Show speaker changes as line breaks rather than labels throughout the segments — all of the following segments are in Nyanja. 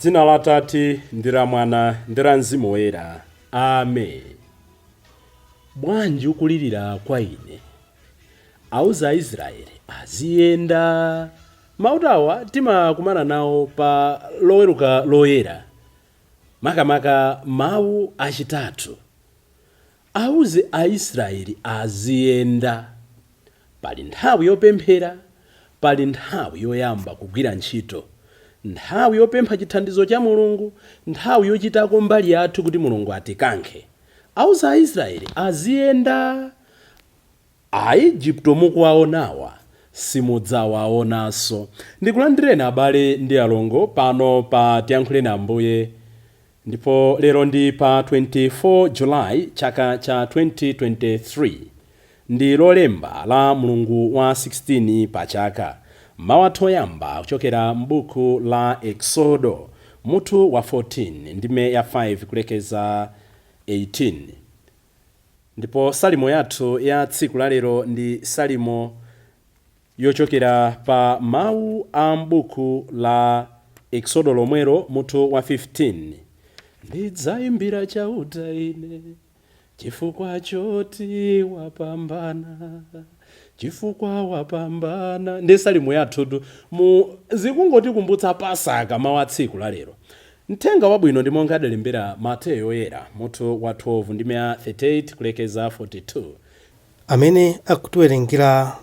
Dzina la Atate ndi la Mwana ndi la Mzimu Woyera. Amen. Bwanji ukulirira kwa ine? Auze Aisraeli aziyenda. Mawu awa timakumana nawo pa Loweruka Loyera, makamaka mawu achitatu. Auze Aisraeli aziyenda. Pali nthawi yopemphera, pali nthawi yoyamba kugwira ntchito, nthawi yopempha chithandizo cha Mulungu, nthawi yochitako mbali yathu kuti Mulungu atikankhe. Auze Aisraeli aziyenda. Aigupto mukuwaonawa simudzawaonanso. Ndikulandireni abale ndi alongo pano pa Tiyankhuleni Ambuye. Ndipo lero ndi pa 24 July chaka cha 2023. Ndi Lolemba la mlungu wa 16 pa chaka. Mawu athu oyamba kuchokera m'buku la Eksodo, mutu wa 14, ndime ya 5 kulekeza 18. Ndipo salimo yathu ya tsiku la lero ndi salimo yochokera pa mawu a m'buku la Eksodo lomwelo, mutu wa 15. Ndidzayimbira Chauta ine chifukwa choti wapambana, chifukwa wapambana. Ndi salimo yathutu mu zikungotikumbutsa Pasaka mawu a tsiku la lero. Mthenga wabwino ndi monga adalembera Mateyo Woyera, mutu wa 12, ndime ya 38 kulekeza 42.
Amene akutiwerengera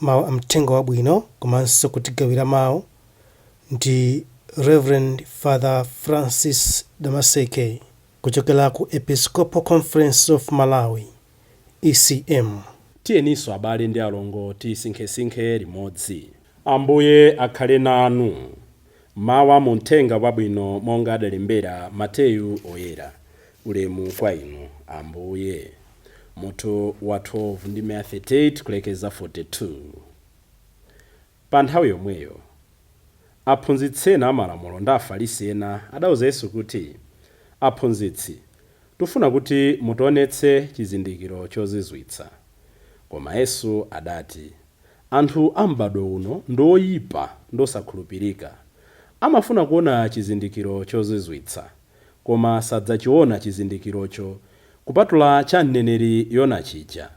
mawu a mthenga wabwino komanso kutigawira mawu ndi Reverend Father Francis Damaseke kuchokera ku Episcopal Conference of Malawi, ECM.
Tiyeninso abale ndi alongo tisinkhesinkhe limodzi. Ambuye akhale nanu. Mawu a mu Mthenga Wabwino monga adalembera Mateyu Oyera. Ulemu kwa inu, Ambuye. Mutu wa 12 ndime ya 38 kulekeza 42. Pa nthawi yomweyo, aphunzitsi ena a Malamulo ndi Afarisi ena adauza Yesu kuti, Aphunzitsi, tufuna kuti mutionetse chizindikiro chozizwitsa. Koma Yesu adati, Anthu a m'badwo uno ndi oipa ndi osakhulupirika. Amafuna kuona chizindikiro chozizwitsa, koma sadzachiona chizindikirocho kupatula cha mneneri Yona chija.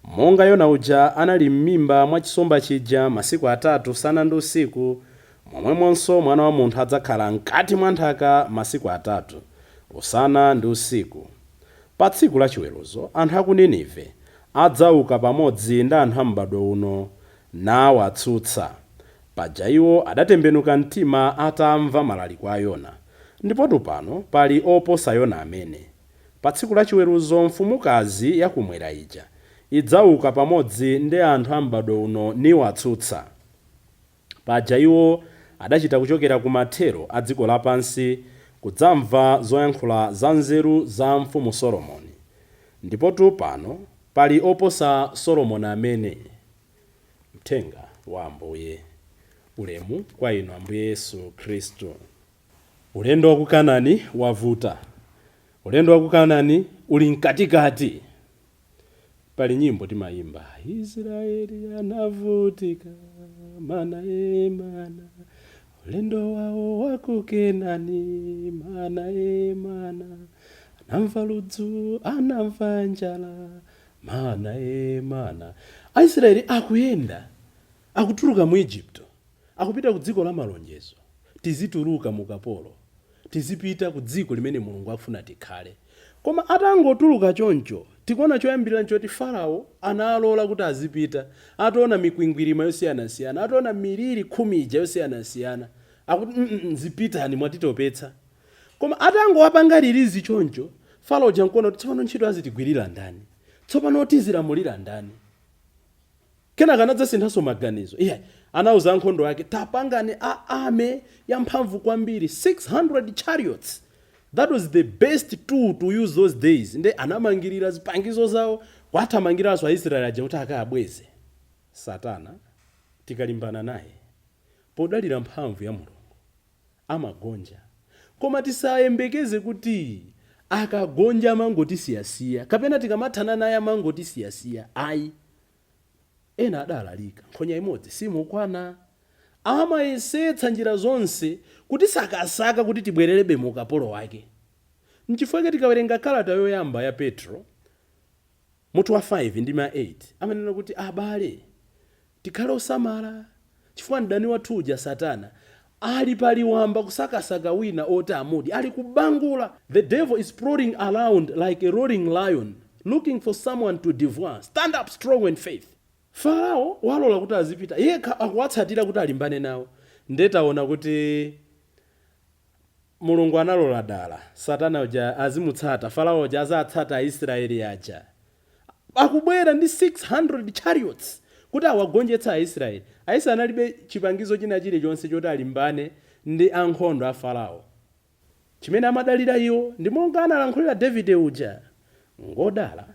Monga Yona uja anali m'mimba mwa chisomba chija masiku atatu usana ndi usiku, momwemonso Mwana wa Munthu adzakhala m'kati mwa nthaka masiku atatu, usana ndi usiku. Pa tsiku la chiweruzo anthu a ku Ninive adzauka pamodzi ndi anthu a m'badwo uno, nawatsutsa. Paja iwo adatembenuka mtima atamva malaliko a Yona. Ndipotu pano pali oposa Yona amene. Pa tsiku la chiweruzo mfumukazi ya kumwera ija idzauka pamodzi ndi anthu a m'badwo uno niwatsutsa. Paja iwo adachita kuchokera ku mathero a dziko lapansi kudzamva zoyankhula zanzeru za mfumu Solomoni. Ndipotu pano pali oposa Solomoni amene. Mthenga wa Ambuye. Ulemu kwa inu Ambuye Yesu Khristu. Ulendo wa ku Kanani wavuta. Ulendo wa ku Kanani uli mkatikati. Pali nyimbo timayimba, Israeli anavutika, mana e mana, ulendo wawo wa ku Kenani, mana e mana, anamva ludzu, anamva njala, mana e mana. Aisraeli akuyenda, akutuluka mu Egypto, akupita ku dziko la malonjezo. Tizituluka mu ukapolo, tizipita ku dziko limene Mulungu akufuna tikhale. Koma atangotuluka choncho, tikuona choyambirira nchoti Farao analola kuti azipita, ataona mikwingwirima yosiyanasiyana, ataona miliri khumi ija yosiyanasiyana, akuti mm zipitani, mwatitopetsa. Koma atangowapanga release choncho, Farao uja nkuona kuti tsopano ntchito azitigwirira ndani? Tsopano tizilamulira ndani? Kenaka anadzasinthanso maganizo. Iyayi, anauza ankhondo ake, tapangani a army yamphamvu kwambiri, 600 chariots. That was the best tool to use those days. Nde anamangirira zipangizo zawo, kuwathamangiranso Aisraeli aja kuti akawabweze. Satana tikalimbana naye podalira mphamvu ya Mulungu, amagonja. Koma tisayembekeze kuti akagonja amangotisiyasiya, kapena tikamathana naye amangotisiyasiya. Ayi. Ena adalalika, nkhonya imodzi simukwana. Amayesetsa njira zonse kutisakasaka kuti tibwererebe mu ukapolo wake. Nchifukwa tikawerenga kalata yoyamba ya Petro mutu wa 5 ndi ma 8, amanena kuti, abale, tikhale osamala, chifukwa mdani wathu uja Satana ali paliwamba kusakasaka wina oti amudye, ali kubangula. The devil is prowling around like a roaring lion, looking for someone to devour. Stand up strong in faith. Farao walola kuti azipita yekha, akuwatsatira kuti alimbane nawo. Ndetaona kuti Mulungu analola dala Satana uja azimutsata Farao uja, azatsata Aisraeli aja. Akubwera ndi 600 chariots kuti awagonjetsa Aisraeli. Aisraeli analibe chipangizo china chilichonse choti alimbane ndi ankhondo a Farao. Chimene amadalira iwo ndi monga analankhulira Davide uja, "Ngodala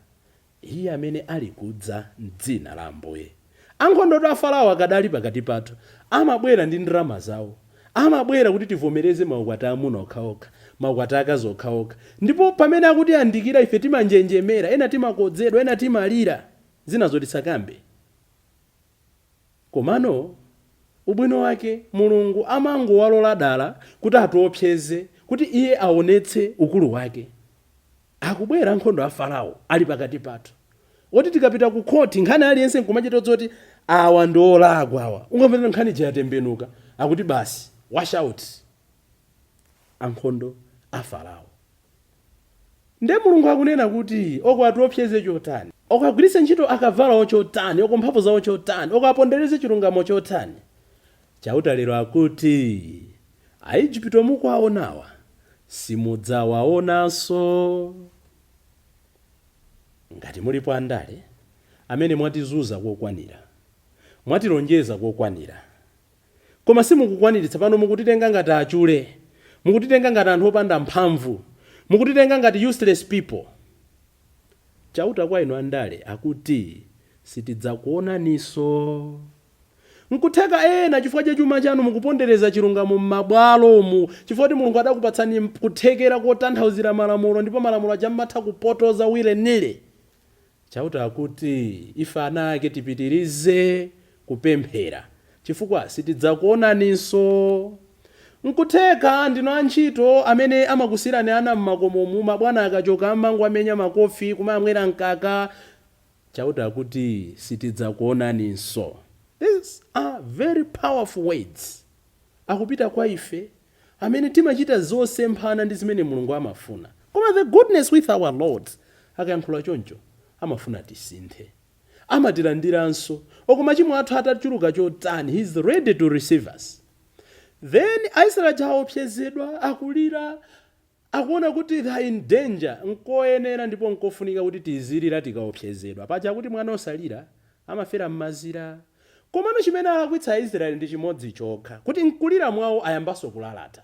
iye amene ali kudza mdzina la Ambuye." Ankhondo a Farao akadali pakati pathu. Amabwera ndi ndalama zawo, amabwera kuti tivomereze maukwati amuna okhaokha, maukwati akazi okhaokha. Ndipo pamene akuti andikira, ife timanjenjemera, ena timakodzedwa, ena timalira, zina zotisakambe. Komano ubwino wake, Mulungu amangowalola dala kuti atiopseze, kuti iye aonetse ukulu wake. Akubwera ankhondo a Farao ali pakati pathu, oti tikapita ku khoti, nkhani aliyense nkumachita zoti awa ndi olakwa awa, ungamvetera nkhani jayatembenuka, akuti basi, wash out ankhondo a Farao. Nde Mulungu akunena kuti oko atiopseze chotani, oko agwiritse ntchito akavalo ochotani, oko mphamvu zawo chotani, oko apondereze chilungamo chotani, Chauta lero akuti, Aigupto mukuwaonawa simudzawaonanso. Ngati mulipo andale amene mwatizunza kokwanira, mwatilonjeza kokwanira, koma simukukwaniritsa, pano mukutitenga ngati achule, mukutitenga ngati anthu opanda mphamvu, mukutitenga ngati useless people, Chauta kwa inu andale akuti sitidzakuonaninso. Nkutheka ena chifukwa cha chuma chanu mukupondereza chilungamo m'mabwalomu, chifukwa kuti Mulungu adakupatsani kuthekera kotanthauzira malamulo, ndipo malamulo aja mmatha kupotoza willy-nilly. Chauta akuti ife ana ake tipitirize kupemphera, chifukwa sitidzakuonaninso. Nkutheka ndinu antchito amene amakusiyirani ana m'makomomu, mabwana akachoka amango amenya makofi, kumamwera mkaka. Chauta akuti sitidzakuonaninso. These are very powerful words akupita kwa ife amene timachita zosemphana ndi zimene Mulungu amafuna. Koma the goodness with our Lord, akayankhula choncho amafuna tisinthe, amatilandiranso. Oko machimo athu atachuluka chotani, He is ready to receive us. Then Aisraeli aopsezedwa, akulira, akuona kuti they are in danger. Nkoyenera ndipo nkofunika kuti tizilira tikaopsezedwa. Paja kuti mwana osalira amafera m'mazira. Komano chimene alakwitsa Aisraeli ndi chimodzi chokha, kuti nkulira mwawo ayambanso kulalata.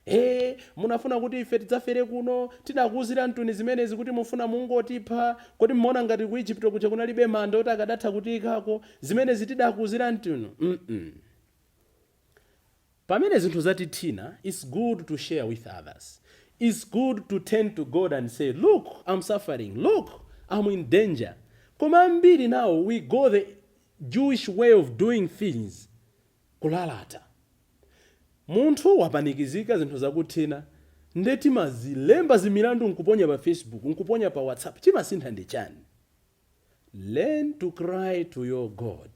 "E, munafuna kuti ife tidzafere kuno? Tidakuwuzira mtuni zimenezi kuti mufuna mungotipha? Kodi mmaona ngati ku Igupto kuja kunalibe manda oti akadatha kutiyikako? Zimenezi tidakuwuzira mtunu." Pamene zinthu zatithina, it's good to share with others. It's good to turn to God and say, "Look, I'm suffering. Look, I'm in danger." Koma ambiri now we go the Jewish way of doing things, kulalata. Munthu wapanikizika, zinthu zakuthina, nde timazilemba zimilandu nkuponya pa Facebook, nkuponya pa WhatsApp. Chimasintha ndi chani? Learn to cry to your God.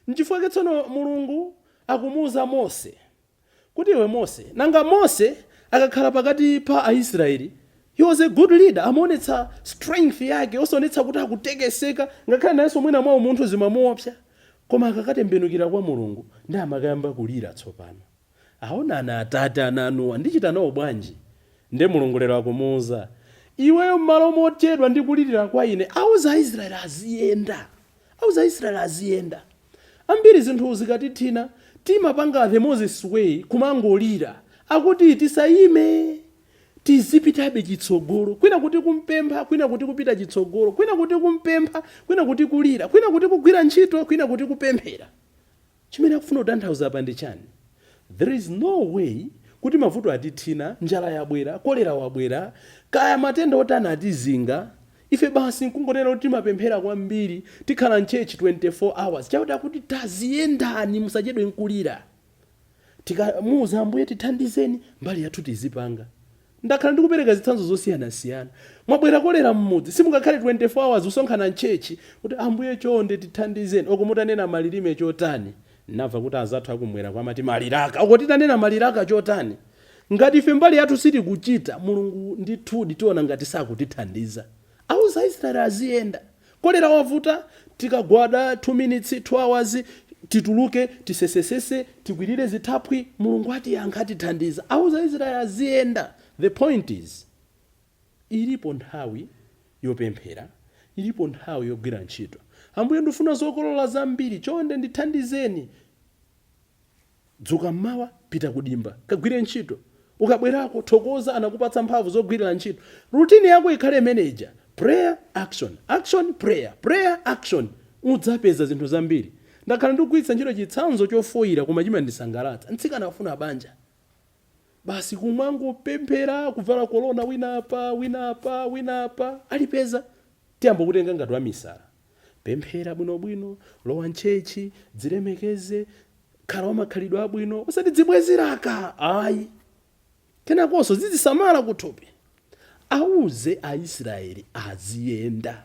Nchifukwa tsono Mulungu akumuuza Mose kuti, "Iwe Mose." Nanga Mose akakhala pakati pa Aisraeli, he was a good leader, amaonetsa strength yake, osaonetsa kuti akutekeseka, ngakhale nayenso mwina mwa umunthu zimamuopsa. Koma akakatembenukira kwa Mulungu, ndi amakayamba kulira tsopano, "Aonani atate, ananuwa ndichita nawo bwanji?" Nde Mulungu lero akumuuza, "Iweyo, m'malo mochedwa ndi kulirira kwa ine, auza Aisraeli aziyenda, auza Aisraeli aziyenda." Ambiri zinthu zikatithina timapanga the Moses way, kumangolira. Akuti tisayime, tizipitabe chitsogolo, kwina kuti kumpempha, kwina kuti kupita chitsogolo, kwina kuti kumpempha, kwina kuti kulira, kwina kuti kugwira ntchito, kwina kuti kupemphera. Chimene akufuna kutanthauza apa ndi chani? There is no way kuti mavuto atithina, njala yabwera, kolera wabwera, kaya matenda otani atizinga, Ife basi nkungonena kuti timapemphera kwambiri, tikhala mchechi 24 hours. Chauta kuti taziyendani, musachedwe nkulira. Tikamuuza Ambuye tithandizeni, mbali yathu tizipanga. Ndakhala ndikupereka zitsanzo zosiyanasiyana. Mwabwera kolera mmudzi, simungakhale 24 hours kusonkhana mchechi kuti Ambuye chonde tithandizeni. Oko mutanena malilime chotani, namva kuti azathu akumwera kwamati maliraka, oko titanena maliraka chotani, ngati ife mbali yathu sitikuchita, Mulungu ndithudi tiona ngati sakutithandiza. Auza Aisraeli aziyenda. Kolera wavuta, tikagwada 2 minutes, 2 hours, tituluke, tisesesese, tikwirire zithaphwi, Mulungu atiyankha, atithandiza. Auza Aisraeli aziyenda. The point is, ilipo nthawi yopemphera, ilipo nthawi yogwira ntchito. Ambuye ndifuna zokolola zambiri, chonde ndithandizeni. Dzuka mmawa, pita kudimba, kagwire ntchito. Ukabwerako thokoza, anakupatsa mphamvu zogwirira ntchito. Routine yako ikhale manager: prayer, action, action, prayer, prayer, action. Udzapeza zinthu zambiri. Ndakhala ndikugwiritsa ntchito chitsanzo chofoyira koma chimandisangalatsa. Mtsikana afuna banja, basi kumangopemphera, kuvala kolona, wina apa, wina apa, wina apa, alipeza. Tiyamba kutenga ngati wamisala. Pemphera bwinobwino, lowa mchechi, dzilemekeze, khala wamakhalidwe abwino, usati dzibwezeraka, ayi. Kenakonso zizisamala kuthupi. Auze Aisraeli aziyenda.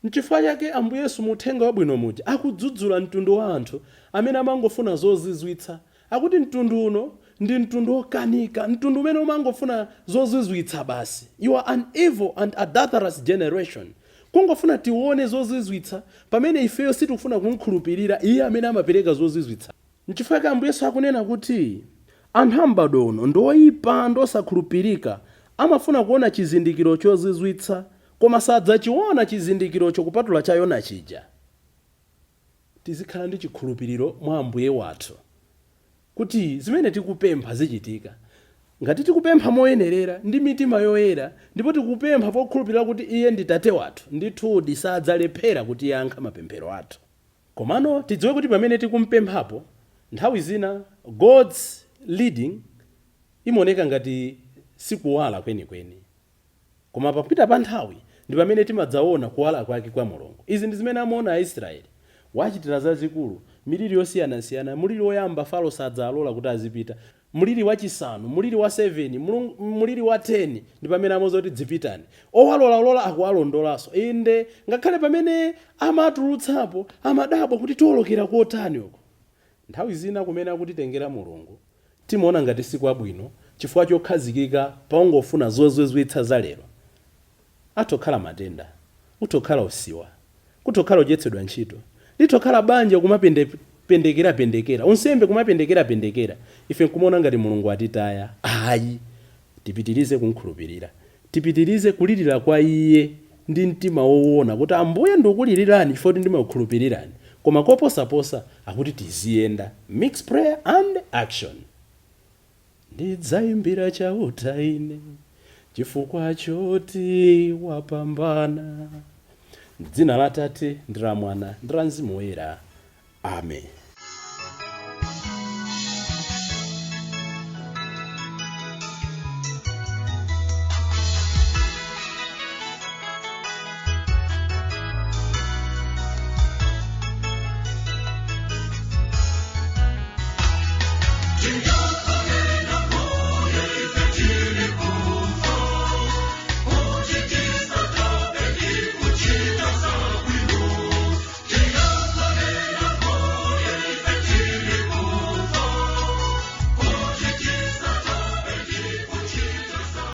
Nchifukwa chake Ambuye Yesu mu uthenga wabwino muja akudzudzula mtundu wa anthu amene amangofuna zozizwitsa. Akuti mtundu uno ndi mtundu wokanika, mtundu umene umangofuna zozizwitsa basi. You are an evil and adulterous generation. Kungofuna tione zozizwitsa pamene ifeyo sitikufuna kumkhulupirira iye amene amapereka zozizwitsa. Nchifukwa chake Ambuye Yesu akunena kuti anthu a m'bado uno ndi oyipa ndi osakhulupirika, amafuna kuona chizindikiro chozizwitsa, koma sadzachiona chizindikirocho kupatula cha Yona chija. Tizikhala ndi chikhulupiriro mwa Ambuye wathu kuti zimene tikupempha zichitika ngati tikupempha moyenerera ndi mitima yoyera, ndipo tikupempha pokhulupirira kuti iye ndi tate wathu. Ndithudi sadzalephera kutiyankha mapemphero athu. Komano tidziwe kuti pamene tikumpemphapo, nthawi zina God's leading imaoneka ngati sikuwala kwenikweni, koma papita pa nthawi ndi pamene timadzaona kuwala kwake kwa Mulungu. Izi ndi zimene amaona Aisraeli. Wachitira zazikulu, miliri yosiyanasiyana. Muliri woyamba, Farao sadzalola kuti azipita. Muliri wachisanu, muliri wa 7, muliri wa 10, ndi pamene amauza kuti dzipitani. Owalolalola akuwalondolanso. Inde, ngakhale pamene amatulutsapo amadabwa kuti tiwolokera kotani uko. Nthawi zina kumene akutitengera Mulungu timaona ngati sikwabwino chifukwa chokhazikika pongofuna zozizwitsa za lero. Atokhala matenda, utokhala usiwa, kutokhala uchetsedwa ntchito, litokhala banja kumapendekera-pendekera, unsembe kumapendekera-pendekera, ife nkumaona ngati Mulungu atitaya. Ayi, tipitirize kumkhulupirira, tipitirize kulirira kwa iye ndi mtima woona kuti Ambuye ndikukulilirani chifukwa kuti ndimakukhulupirirani. Koma koposaposa akuti tiziyenda, mix prayer and action. Ndidzayimbira Chauta ine chifukwa choti wapambana. Dzina la Tate ndi la Mwana ndi la Mzimu Woyera, amen.